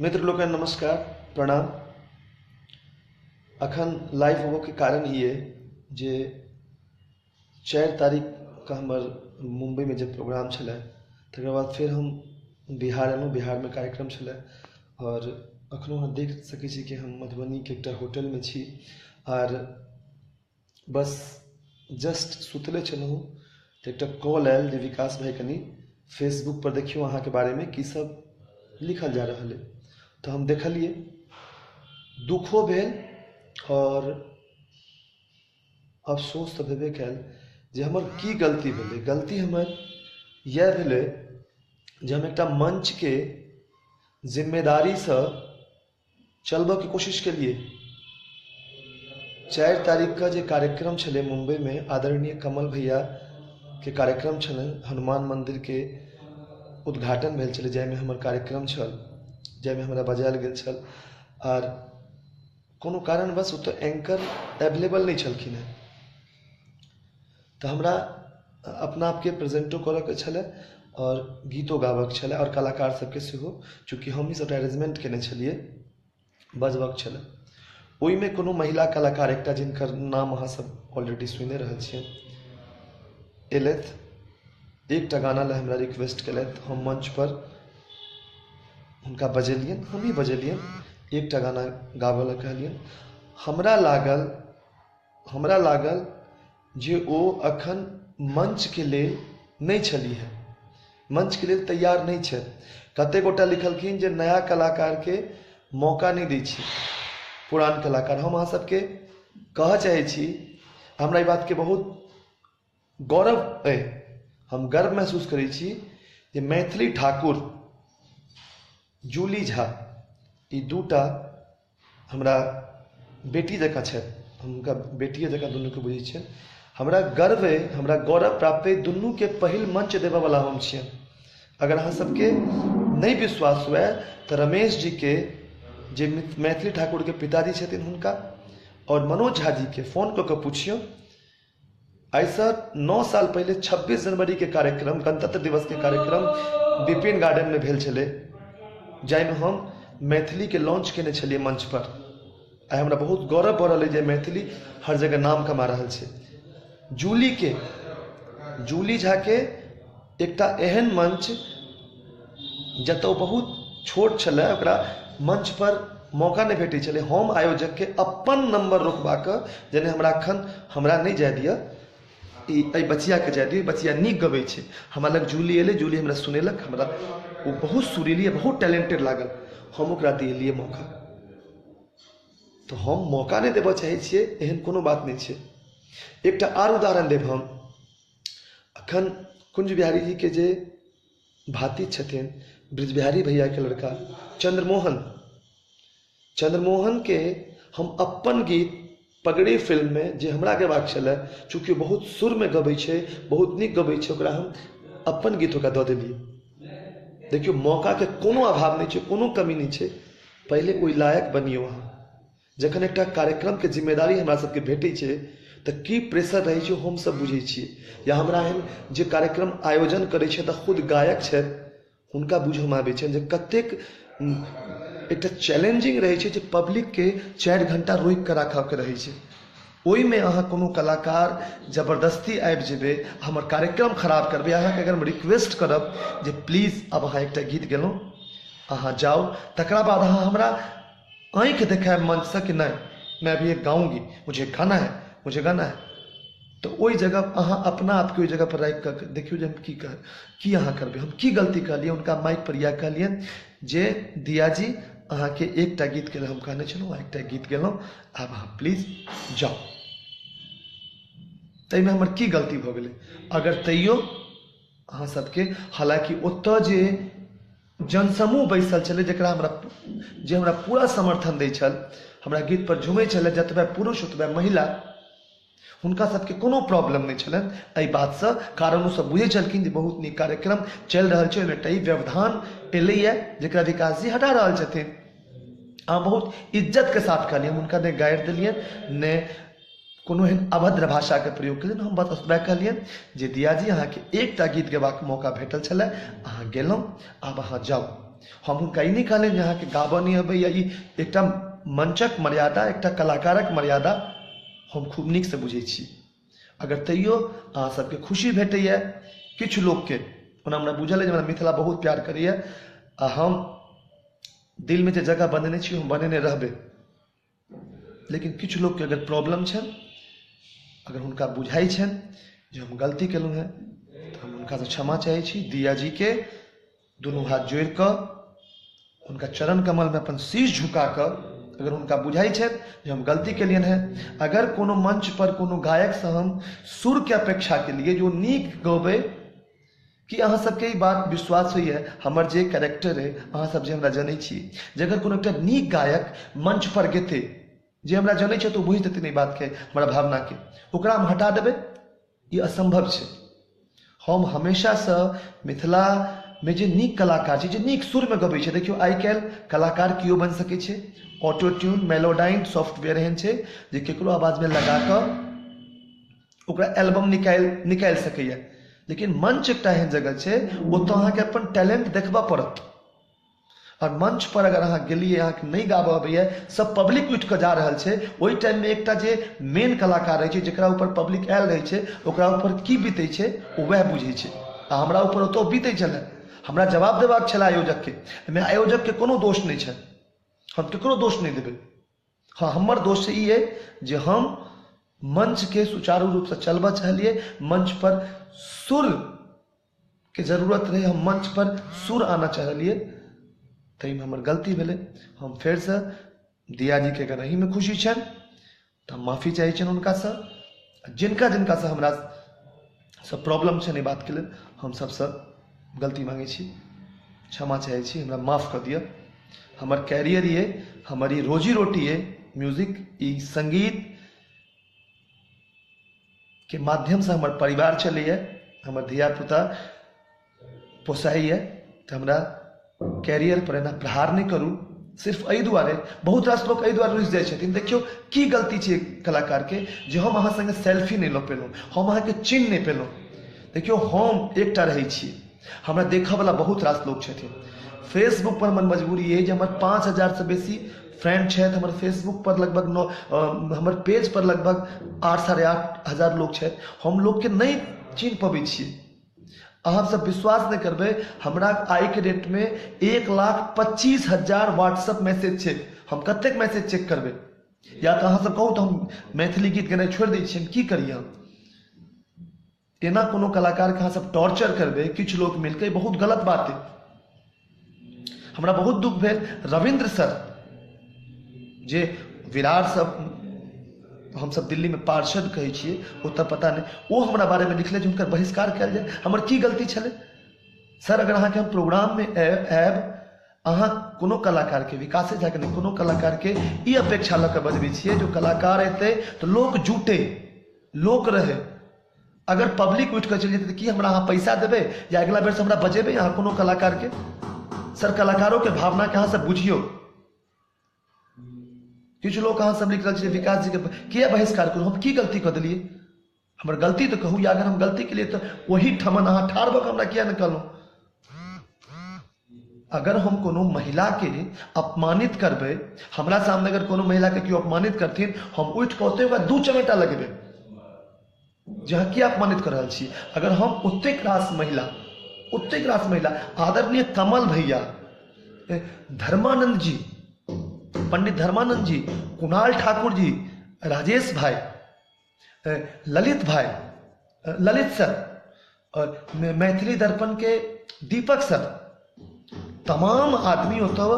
मित्र लोकनि नमस्कार, प्रणाम। अखन लाइव होबऽके कारण ई अइ जे 4 तारीखके हमर मुम्बईमे जे प्रोग्राम छलै तकर बाद फेर हम बिहार एलहुँ। बिहारमे कार्यक्रम छलै आओर अखनो अहाँ देख सकै छी कि हम मधुबनीके एकटा होटलमे छी आर बस जस्ट सुतले छलहुँ तऽ एकटा कॉल आयल जे विकास भाइ कनि फेसबुकपर देखियौ अहाँके बारेमे की सब लिखल जा रहल अइ। तऽ हम देखलियै, दुखो भेल आओर अफसोस तऽ भेबे कयल जे हमर की गलती भेलै। गलती हमर इएह भेलै जे हम एकटा मंचके जिम्मेदारीसँ चलबऽके कोशिश केलियै। 4 तारीखके जे कार्यक्रम छलै मुम्बईमे, आदरणीय कमल भैयाके कार्यक्रम छलनि, हनुमान मन्दिरके उद्घाटन भेल छलै जाहिमे हमर कार्यक्रम छल, जाहिमे हमरा बजायल गेल छल आर कोनो कारणवश ओतऽ एंकर एवेलेबल नहि छलखिन हेँ तऽ हमरा अपना आपके प्रेजेंटो करऽके छलै आओर गीतो गाबऽके छलै आओर कलाकार सबके सेहो, चूँकि हमही सबटा अरेंजमेंट केने छलियै, बजबऽके छलै। ओहिमे कोनो महिला कलाकार एकटा जिनकर नाम अहाँ सब ऑलरेडी सुनि रहल छियै एलथि, एकटा गाना लए हमरा रिक्वेस्ट केलथि। हम मंच पर हुनका बजेलियनि, हमही बजेलियनि, एकटा गाना गाबऽ लए कहलियनि। हमरा लागल जे ओ अखन मंचके लेल नहि छलीह, मंचके लेल तैयार नहि छथि। कतेक गोटा लिखलखिन जे नया कलाकारके मौका नहि दै छी, पुरान कलाकार। हम अहाँ सबके कहऽ चाहै छी, हमरा ई बातके बहुत गौरव अइ, हम गर्व महसूस करै छी जे मैथिली ठाकुर, जूली झा, ई दूटा हमरा बेटी जकाँ छथि। हम हुनका बेटिए जकाँ दुनूके बुझै छियनि। हमरा गर्व अइ, हमरा गौरव प्राप्त अइ, दुनूके पहिल मंच देबऽवला हम छियनि। अगर अहाँ सबके नहि विश्वास हुए तऽ रमेश जीके, जे मैथिली ठाकुरके पिताजी छथिन हुनका, आओर मनोज झा जीके फोन कऽ कऽ पुछियौ। आइसँ 9 साल पहिले 26 जनवरीके कार्यक्रम, गणतंत्र दिवसके कार्यक्रम विपिन गार्डनमे भेल छलै, जाहिमे हम मैथिलीके लॉन्च केने छलियै मंच पर। आइ हमरा बहुत गौरव भऽ रहल अइ जे मैथिली हर जगह नाम कमा रहल छै। जूलीके, जूली झाके एकटा एहन मंच जतऽ ओ बहुत छोट छलै, ओकरा मंच पर मौका नहि भेटै छलै। हम आयोजकके अपन नम्बर रोकबा कऽ जे नहि, हमरा एखन हमरा नहि जाय दिअ, ई एहि बचियाके जाय दियौ, ई बचिया नीक गबै छै। हमरा लग जूली एलै, जूली हमरा सुनेलक, हमरा ओ बहुत सुरीली आ बहुत टैलेंटेड लागल, हम ओकरा दिएलियै मौका। तऽ हम मौका नहि देबऽ चाहै छियै, एहन कोनो बात नहि छै। एकटा आर उदाहरण देब हम। अखन कुंज बिहारी जीके जे भातिज छथिन, ब्रजबिहारी भैयाके लड़का चंद्रमोहन, चंद्रमोहनके हम अपन गीत पगड़ी फिल्ममे जे हमरा गेबाक छलै, चूँकि ओ बहुत सुरमे गबै छै, बहुत नीक गबै छै, ओकरा हम अपन गीत ओकरा दऽ देलियै। देखियौ, मौकाके कोनो अभाव नहि छै, कोनो कमी नहि छै, पहिले ओहि लायक बनियौ अहाँ। जखन एकटा कार्यक्रमके जिम्मेदारी हमरा सबके भेटै छै तऽ की प्रेशर रहै छै हमसब बुझै छियै। या हमरा एहन जे कार्यक्रम आयोजन करै छै तऽ खुद गायक छथि, हुनका बुझऽमे आबै छनि जे कतेक एकटा चैलेंजिंग रहै छै जे पब्लिकके 4 घंटा रोकि कऽ राखऽके रहै छै। ओहिमे अहाँ कोनो कलाकार जबरदस्ती आबि जेबै, हमर कार्यक्रम खराब करबै। अहाँके अगर हम रिक्वेस्ट करब जे प्लीज आब अहाँ एकटा गीत गेलहुँ, अहाँ जाउ, तकरा बाद अहाँ हमरा आँखि देखायब मंचसँ कि नहीं मैं अभी एक गाऊंगी, मुझे गाना है, मुझे गाना है, तऽ ओहि जगह अहाँ अपना आपके ओहि जगह पर राखि कऽ देखियौ जे हम की कह की अहाँ करबै, हम की गलती कहलियै। हुनका माइक पर इएह कहलियनि जे दिया जी अहाँके एकटा गीतके लेल हम कहने छलहुँ, अहाँ एकटा गीत गेलहुँ, आब अहाँ प्लीज जाउ। ताहिमे हमर की गलती भऽ गेलै? अगर तैयो अहाँ सबके, हालाँकि ओतऽ जे जनसमूह बैसल छलै जकरा हमरा जे हमरा पूरा समर्थन दै छल, हमरा गीत पर झूमै छलै, जतबे पुरुष ओतबे महिला, हुनका सबके कोनो प्रॉब्लम नहि छलनि एहि बातसँ, कारण ओ सब बुझै छलखिन जे बहुत नीक कार्यक्रम चलि रहल छै, ओहिमे एकटा ई व्यवधान एलैए जकरा विकास जी हटा रहल छथिन। अहाँ बहुत इज्जतके साथ कहलियै, हम हुनका नहि गारि देलियनि, नहि कोनो एहन अभद्र भाषाके प्रयोग केलियनि। हम बस ओतबे कहलियनि जे दिया जी अहाँके एकटा गीत गेबाक मौका भेटल छलै, अहाँ गेलहुँ, आब अहाँ जाउ। हम हुनका ई नहि कहलियनि जे अहाँके गाबऽ नहि अबैया। ई एकटा मंचक मर्यादा, एकटा कलाकारक मर्यादा हम खूब नीकसँ बुझै छी। अगर तैयो अहाँ सबके खुशी भेटैया किछु लोकके, ओना हमरा बुझल अइ जे हमरा मिथिला बहुत प्यार करैया आ हम दिलमे जे जगह बनेने छी हम बनेने रहबै, लेकिन किछु लोकके अगर प्रॉब्लम छनि, अगर हुनका बुझाइ छनि जे हम गलती केलहुँ हेँ, तऽ हम हुनकासँ क्षमा चाहै छी। दिया जीके दुनू हाथ जोड़िकऽ हुनका चरण कमलमे अपन शीश झुका कऽ अगर हुनका बुझाइ छनि जे हम गलती केलियनि हेँ, अगर कोनो मंच पर कोनो गायकसँ हम सुरके अपेक्षा केलियै जे ओ नीक गबै, कि अहाँ सबके ई बात विश्वास होइए हमर जे कैरेक्टर अइ, अहाँ सब जे हमरा जनै छी, जे अगर कोनो एकटा नीक गायक मंच पर गेतै, जे हमरा जनै छै तऽ ओ बुझि जेतै ई बातके, हमरा भावनाके, ओकरा हम हटा देबै, ई असम्भव छै। हम हमेशासँ मिथिलामे जे नीक कलाकार छै, जे नीक सुरमे गबै छै, देखियौ आइ काल्हि कलाकार केओ बनि सकै छै, ऑटो ट्यून मेलोडाइन सॉफ्टवेयर एहन छै जे केकरो आवाजमे लगा कऽ ओकरा एल्बम निकालि सकैए, लेकिन मंच एकटा एहन जगह छै ओतऽ अहाँके अपन टैलेंट देखबऽ पड़त। और मंच पर अगर अहाँ गेलियै, अहाँके नहि गाबऽ अबैए, सब पब्लिक उठि कऽ जा रहल छै, ओहि टाइममे एकटा जे मेन कलाकार रहै छै, जकरा ऊपर पब्लिक आयल रहै छै, ओकरा ऊपर की बीतै छै ओ वएह बुझै छै। आ हमरा ऊपर ओतऽ बीतै छलै, हमरा जवाब देबाक छलै आयोजकके। एहिमे आयोजकके कोनो दोष नहि छै, हम ककरो दोष नहि देबै। हाँ, हमर दोष ई अइ जे हम मंचके सुचारू रूपसँ चलबऽ चाहलियै, मंच पर सुर के जरूरत रहै, हम मंच पर सुर आनऽ चाहलियै, ताहिमे हमर गलती भेलै। हम फेरसँ दिया जीके अगर एहिमे खुशी छनि तऽ हम माफी चाहै छियनि हुनकासँ। जिनका जिनकासँ हमरा से प्रॉब्लम छनि एहि बातके लेल, हम सबसँ गलती माँगै छी, क्षमा चाहै छी, हमरा माफ कऽ दिअ। हमर कैरियर अइ, हमर ई रोजी रोटी अइ म्यूजिक, ई सङ्गीत के माध्यमसँ हमर परिवार चलैए, हमर धियापुता पोसाइए, तऽ हमरा कैरियर पर एना प्रहार नहि करू। सिर्फ एहि दुआरे बहुत रास लोक एहि दुआरे रुसि जाइ छथिन, देखियौ की गलती छै कलाकारके जे हम अहाँ सङ्गे सेल्फी नहि लऽ पेलहुँ, हम अहाँके चिन्ह नहि पेलहुँ। देखियौ हम एकटा रहै छी, हमरा देखऽवला बहुत रास लोक छथिन। फेसबुक पर हमर मजबूरी अइ जे हमर 5000 बेसी फ्रेंड छथि, हमर फेसबुक पर लगभग हमर पेज पर लगभग 8,500 हजार लोक छथि। हम लोकके नहि चिन्ह पबै छियै। अहाँ सब विश्वास नहि करबै, हमरा आइके डेटमे 1,25,000 व्हाट्सअप मैसेज छै। हम कतेक मैसेज चेक करबै? या तऽ अहाँ सब कहू तऽ हम मैथिली गीत गेनाइ छोड़ि दै छियै, हम की करियै? हम एना कोनो कलाकारके अहाँ सब टॉर्चर करबै किछु लोक मिलके, बहुत गलत बात अइ। हमरा बहुत दुख भेल। रविन्द्र सर जे विरार सब हमसब दिल्लीमे पार्षद कहै छियै, ओतऽ पता नहि, ओ हमरा बारेमे लिखले जे हुनकर बहिष्कार कयल जाय। हमर की गलती छलै सर? अगर अहाँके हम प्रोग्राममे आयब, अहाँ कोनो कलाकारके, विकासे झाके नहि, कोनो कलाकारके ई अपेक्षा लऽ कऽ बजबै छियै जो कलाकार एतै तऽ लोक जुटै, लोक रहै। अगर पब्लिक उठि कऽ चलि जेतै तऽ की हमरा अहाँ पैसा देबै या अगिला बेरसँ हमरा बजेबै अहाँ कोनो कलाकारके? सर कलाकारोके भावनाके अहाँ सब बुझियौ। किछु लोक अहाँ सब लिख रहल छी विकास जीके किया बहिष्कार करू, हम की गलती कऽ देलियै? हमर गलती तऽ कहू, या अगर हम गलती केलियै तऽ ओही ठमन अहाँ ठाढ़ भऽ कऽ हमरा किया नहि कहलहुँ? अगर हम कोनो महिलाके अपमानित करबै, हमरा सामने अगर कोनो महिलाके केओ अपमानित करथिन, हम उठि कऽ ओतहि ओकरा 2 चमेटा लगेबै जे अहाँ किया अपमानित कऽ रहल छी। अगर हम ओतेक रास महिला, ओतेक रास महिला, आदरणीय कमल भैया, धर्मानंद जी, पंडित धर्मानंद जी, कुणाल ठाकुर जी, राजेश भाई, ललित भाई, ललित सर, और मैथिली दर्पण के दीपक सर, तमाम आदमी ओतऽ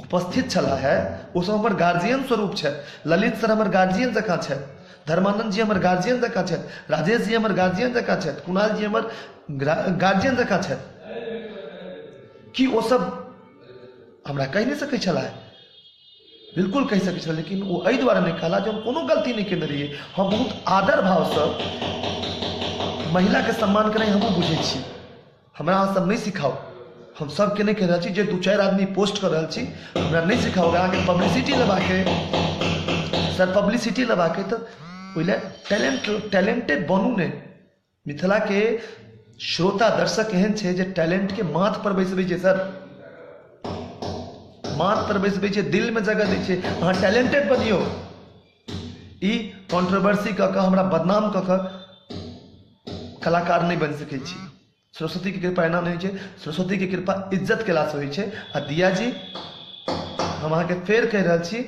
उपस्थित छला है। ओ सब हमर गार्जियन स्वरूप छथि। ललित सर हमर गार्जियन जकाँ छथि, धर्मानंद जी हमर गार्जियन जकाँ छथि, राजेश जी हमर गार्जियन जकाँ छथि, कुणाल जी हमर गार्जियन जकाँ छथि। कि ओ सब हमरा कहि नहि सकै छलाह? बिल्कुल कहि सकै छलाह, लेकिन ओ एहि दुआरे नहि कहला जे हम कोनो गलती नहि केने रहियै। हम बहुत आदर भावसँ महिलाके सम्मान केनाइ हमहूँ बुझै छी। हमरा अहाँ सब नहि सिखाउ, हम सबके नहि कहि रहल छी, जे 2-4 आदमी पोस्ट कऽ रहल छी हमरा नहि सिखाउ। अगर अहाँके पब्लिसिटी लेबाक अइ सर, पब्लिसिटी लेबाक अइ तऽ ओहि लए टैलेंटेड बनू नहि। मिथिलाके श्रोता दर्शक एहन छै जे टैलेंटके माथ पर बैसबै छै सर। माथ पर बैसबै छै, दिलमे जगह दै छै। अहाँ टैलेंटेड बनियौ। ई कॉन्ट्रोवर्सी कऽ कऽ हमरा बदनाम कऽ कऽ कलाकार नहि बनि सकै छी। सरस्वतीके कृपा एना नहि होइ छै, सरस्वतीके कृपा इज्जत केलासँ होइ छै। आ दिया जी, हम अहाँके फेर कहि रहल छी,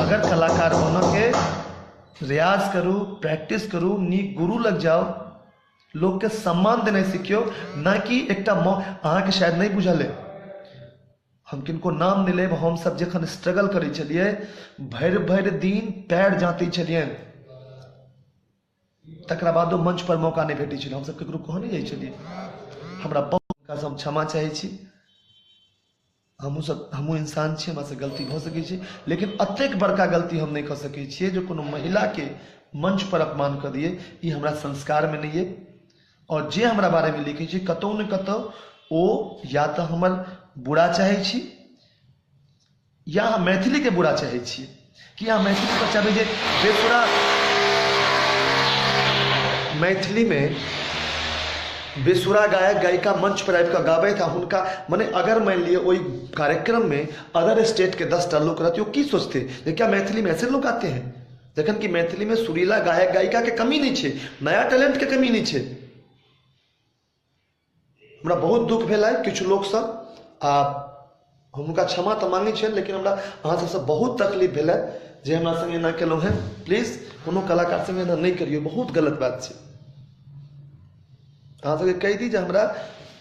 अगर कलाकार बनऽके रियाज करू, प्रैक्टिस करू, नीक गुरु लग जाउ, लोकके सम्मान देनाइ सिखियौ, ना कि एकटा अहाँके शायद नहि बुझल अइ, हम किनको नाम नहि लेब, हमसब जखन स्ट्रगल करै छलियै भरि भरि दिन पैर जाँतै छलियनि, तकरा बादो मंच पर मौका नहि भेटै छलै। हमसब ककरो कहऽ नहि जाइ छलियै। हमरा बहुत हम क्षमा चाहै छी, हमहूँ इंसान छी, हमरासँ गलती भऽ सकै छै, लेकिन एतेक बड़का गलती हम नहि कऽ सकै छियै जे कोनो महिलाके मंच पर अपमान कऽ दियै। ई हमरा संस्कारमे नहि अइ। आओर जे हमरा बारेमे लिखै छै कतहु ने कतहु ओ या तऽ हमर बुरा चाहै छी या अहाँ मैथिलीके बुरा चाहै छियै। कि अहाँ मैथिली पर चाहबै जे बेसुरा मैथिलीमे बेसुरा गायक गायिका मंच पर आबि कऽ गाबथि आ हुनका मने अगर मानि लिअ ओहि कार्यक्रममे अदर स्टेटके 10टा लोक रहतै, ओ की सोचतै जे क्या मैथिलीमे ऐसे लोग आते हैं? जखन कि मैथिलीमे सुरीला गायक गायिकाके कमी नहि छै, नया टैलेंटके कमी नहि छै। हमरा बहुत दुख भेल है किछु लोकसँ, आ हम हुनका क्षमा तऽ माँगै छियनि, लेकिन हमरा अहाँ सबसँ बहुत तकलीफ भेल है जे हमरा संगे एना केलहुँ हेँ। प्लीज कोनो कलाकार संगे एना नहि करियौ, बहुत गलत बात छै। अहाँ सबके कहि दी जे हमरा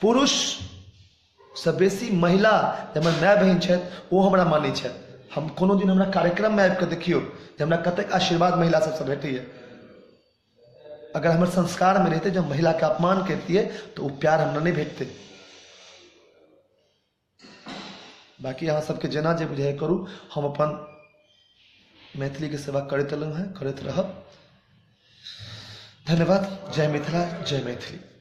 पुरुषसँ बेसी महिला जे हमर माय बहिन छथि ओ हमरा मानै छथि। हम कोनो दिन हमरा कार्यक्रममे आबि कऽ देखियौ जे हमरा कतेक आशीर्वाद महिला सबसँ भेटैए। अगर हमर संस्कारमे रहितै जे हम महिलाके अपमान करितियै तऽ ओ प्यार हमरा नहि भेटतै। बाकी अहाँ सबके जेना जे बुझाइ करू, हम अपन मैथिलीके सेवा करैत एलहुँ हेँ, करैत रहब। धन्यवाद। जय मिथिला, जय मैथिली।